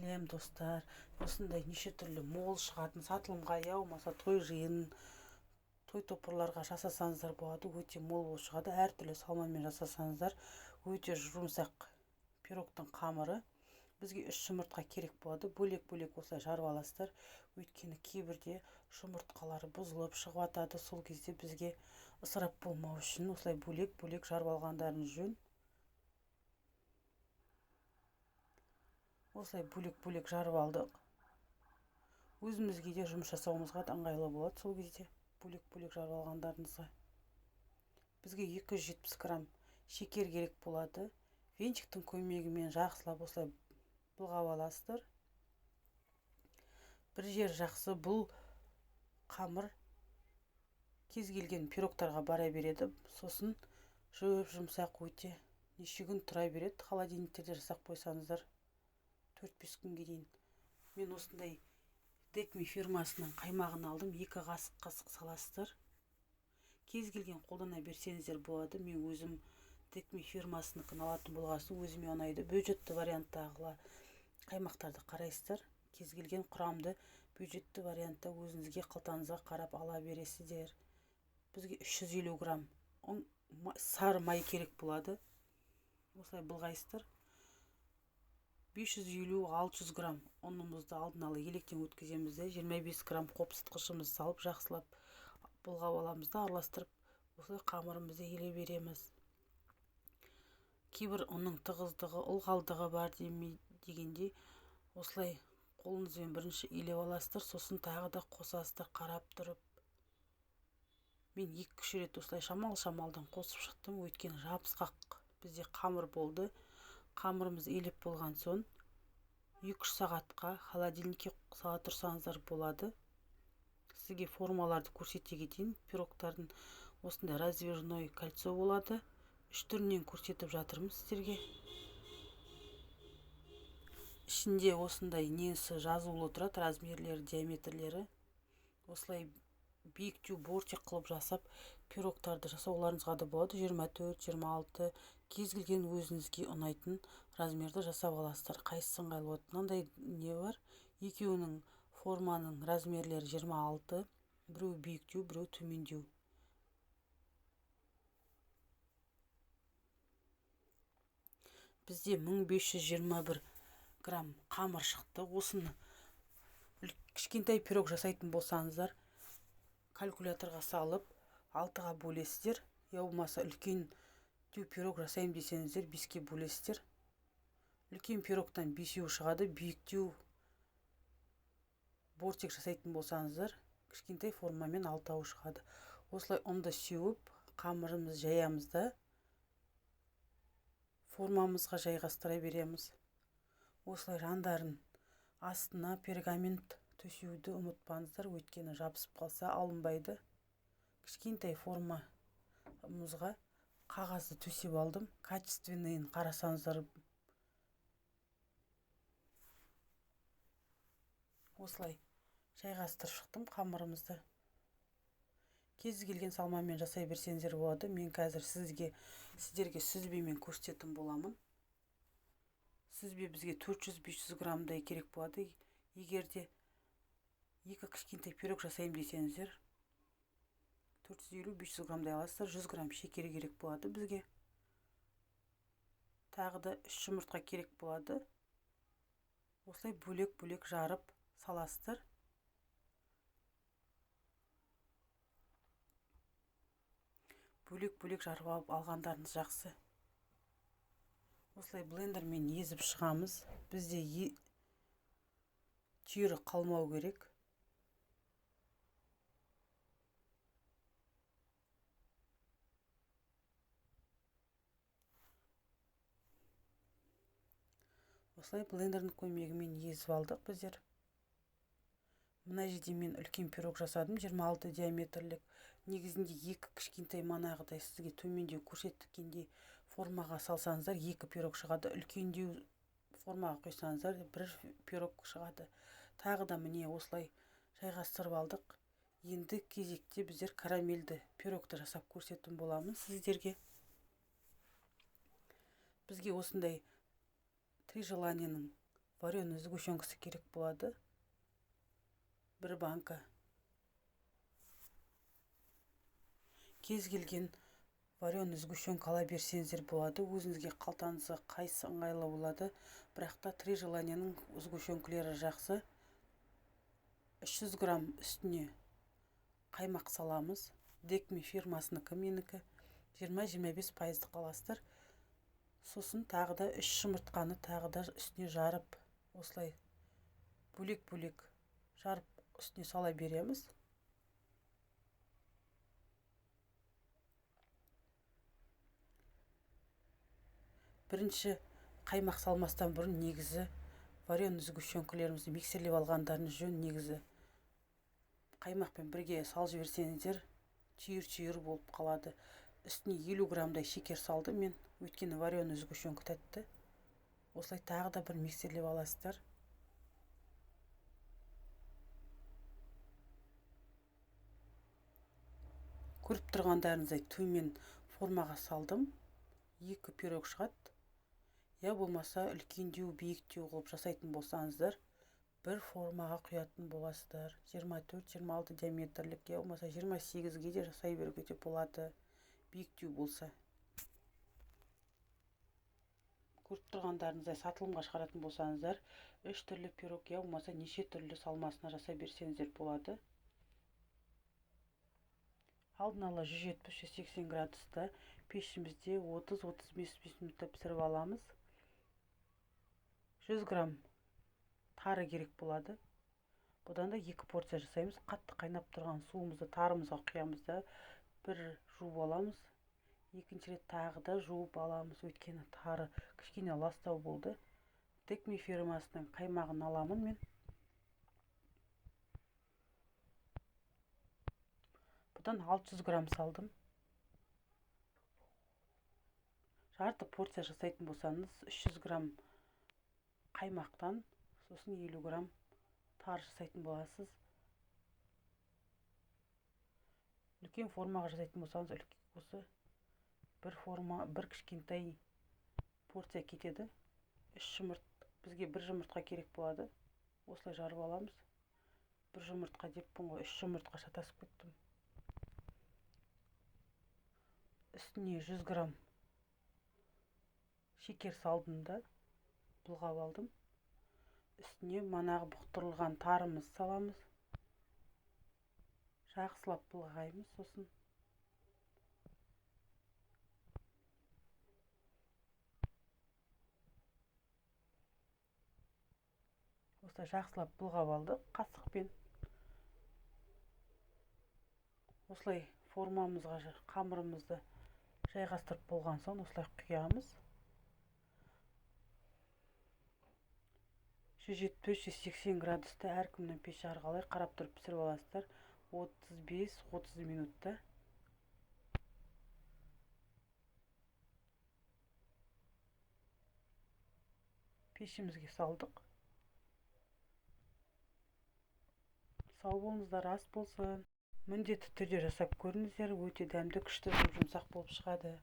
Сәлем, достар! Осындай неше түрлі мол шығатын сатылымға, я болмаса той жиын, той топырларға жасасаңыздар болады. Өте мол болып шығады. Әртүрлі салмамен жасасаңыздар, өте жұмсақ пирогтың қамыры. Бізге 3 жұмыртқа керек болады. Бөлек-бөлек осылай жарып аласыздар. Өйткені кейбірде жұмыртқалары бұзылып шығып атады. Сол кезде бізге ысырап болмау үшін осылай бөлек-бөлек жарып алғандарыңыз жөн. Осылай бөлек-бөлек жарып алдық. Өзімізге де жұмыс жасауымызға да ыңғайлы болады сол кезде бөлек-бөлек жарып алғандарыңызға. Бізге 270 грамм шекер керек болады. Венчиктің көмегімен жақсылап осылай былғап аласыздар. Бір жер жақсы, бұл қамыр кез келген пирогтарға бара береді. Сосын жұп жұмсақ өте неше күн тұра береді. Холодильниктерде жасап қойсаңыздар 4-5 күнге дейін. Мен осындай Декми фирмасының қаймағын алдым. 2 қасық саласыздар. Кез келген қолдана берсеңіздер болады. Мен өзім Декми фирмасыныкін алатын болғасын өзіме ұнайды. Бюджетті варианттағы қаймақтарды қарайсыздар. Кез келген құрамды бюджетті вариантта өзіңізге қалтаңызға қарап ала бересіздер. Бізге 350 грамм сары май керек болады. Осылай былғайсыздар. 550-600 грамм ұнымызды алдын ала електен өткіземіз де, 25 грамм қопсытқышымызды салып жақсылап былғап аламыз да, араластырып осылай қамырымызды еле береміз. Кейбір ұнның тығыздығы, ылғалдығы бар дегендей осылай қолыңызбен бірінші илеп аласыздар, сосын тағы да қосасыздар қарап тұрып. Мен 2-3 рет осылай шамал-шамалдан қосып шықтым, өйткені жабысқақ бізде қамыр болды. Қамырымыз илеп болған соң 2-3 сағатқа холодильникке сала тұрсаңыздар болады. Сізге формаларды көрсете кетейін. Пирогтардың осындай раздвижной кольцо болады. 3 түрінен көрсетіп жатырмын сіздерге. Ішінде осындай несі жазулы тұрады, размерлері, диаметрлері. Осылай биіктеу бортик қылып жасап пирогтарды жасауларыңызға да болады. 24, 26, кез келген өзіңізге ұнайтын размерді жасап аласыздар. Қайсысы ыңғайлы болады? Мынандай не бар? Екеуінің форманың размерлері 26, біреу биіктеу, біреу төмендеу. Бізде 1521 грамм қамыр шықты. Осыны кішкентай пирог жасайтын болсаңыздар, калькуляторға салып 6-ға бөлесіздер. Я болмаса үлкен пирог жасаймын десеңіздер, 5-ке бөлесіздер. Үлкен пирогтан 5-еу шығады. Биіктеу бортик жасайтын болсаңыздар, кішкентай формамен 6-ау шығады. Осылай ұнды сеуіп, қамырымызды жаямыз да, формамызға жайғастыра береміз. Осылай жандарын астына пергамент төсеуді ұмытпаңыздар, өйткені жабысып қалса алынбайды. Кішкентай формамызға қағазды төсеп алдым. Качественныйын қарасаңыздар, осылай жайғастырып шықтым қамырымызды. Кез келген салмамен жасай берсеңіздер болады. Мен қазір сіздерге сүзбемен көрсететін боламын. Сүзбе бізге 400-500 граммдай керек болады. Егер де екі кішкентай пирог жасаймын десеңіздер, 450-500 граммдай аласыздар. 100 грамм шекер керек болады бізге. Тағы да 3 жұмыртқа керек болады. Осылай бөлек-бөлек жарып саласыздар. Бөлек-бөлек жарып алып алғандарыңыз жақсы. Осылай блендермен езіп шығамыз. Бізде түйірі қалмау керек. Осылай блендердің көмегімен езіп алдық біздер. Мына жерде мен үлкен пирог жасадым, 26 диаметрлік. Негізінде екі кішкентай манағыдай сізге төмендеу көрсеткендей формаға салсаңыздар 2 пирог шығады. Үлкендеу формаға құйсаңыздар 1 пирог шығады. Тағы да міне осылай жайғастырып алдық. Енді кезекте біздер карамельді пирогты жасап көрсететін боламын сіздерге. Бізге осындай Три желанияның Вареный сгущенкасы керек болады. 1 банка. Кез келген вареный сгущенка ала берсеңіздер болады. Өзіңізге қалтаңызға қайсы ыңғайлы болады. Бірақ та Три желанияның сгущенкалары жақсы. 300 грамм үстіне қаймақ саламыз. Декми фирмасыныкі менікі. 20-25% аласыздар. Сосын тағы да 3 жұмыртқаны тағы да үстіне жарып, осылай бөлек-бөлек жарып үстіне сала береміз. Бірінші қаймақ салмастан бұрын негізі вареный сгущенкаларымызды миксерлеп алғандарыңыз жөн. Негізі қаймақпен бірге салып жіберсеңіздер түйір-түйір болып қалады. Үстіне 50 граммдай шекер салдым мен, өйткені вареный сгущенка тәтті. Осылай тағы да бір миксерлеп аласыздар. Көріп тұрғандарыңыздай төмен формаға салдым. 2 пирог шығады. Я болмаса үлкендеу, биіктеу қылып жасайтын болсаңыздар, бір формаға құятын боласыздар. 24-26 диаметрлік, я болмаса 28-ге де жасай беруге де болады, биіктеу болса. Көріп тұрғандарыңыздай сатылымға шығаратын болсаңыздар, 3 түрлі пирог, я болмаса неше түрлі салмасына жасай берсеңіздер болады. Алдын ала 170-180 градуста пешімізде 30-35 минутта пісіріп аламыз. 100 грамм тары керек болады. Бұдан да 2 порция жасаймыз. Қатты қайнап тұрған суымызды тарымызға құямыз да бір жуып аламыз. Екінші рет тағы да жуып аламыз, өйткені тары кішкене ластау болды. Декми фирмасының қаймағын аламын мен. Бұдан 600 грамм салдым. Жарты порция жасайтын болсаңыз, 300 грамм қаймақтан, сосын 50 грамм тары жасайтын боласыз. Үлкен формаға жасайтын болсаңыз, осы бір форма, бір кішкентай порция кетеді. 3 жұмырт, бізге бір жұмыртқа керек болады. Осылай жарып аламыз. Бір жұмыртқа деппін ғой, 3 жұмыртқа шатасып кеттім. Үстіне 100 грамм шекер салдым да бұлғап алдым. Үстіне манағы бұқтырылған тарымыз саламыз. Жақсылап бұлғаймыз сосын. Осылай жақсылап бұлғап алдық қасықпен. Осылай формамызға қамырымызды жайғастырып болған соң осылай құямыз. 170-180 градуста әркімнің пеші әрқалай қарап тұрып пісіріп аласыздар. 35-30 минутта. Пешімізге салдық. Сау болыңыздар, ас болсын. Міндетті түрде жасап көріңіздер, өте дәмді, күшті, жұп-жұмсақ болып шығады.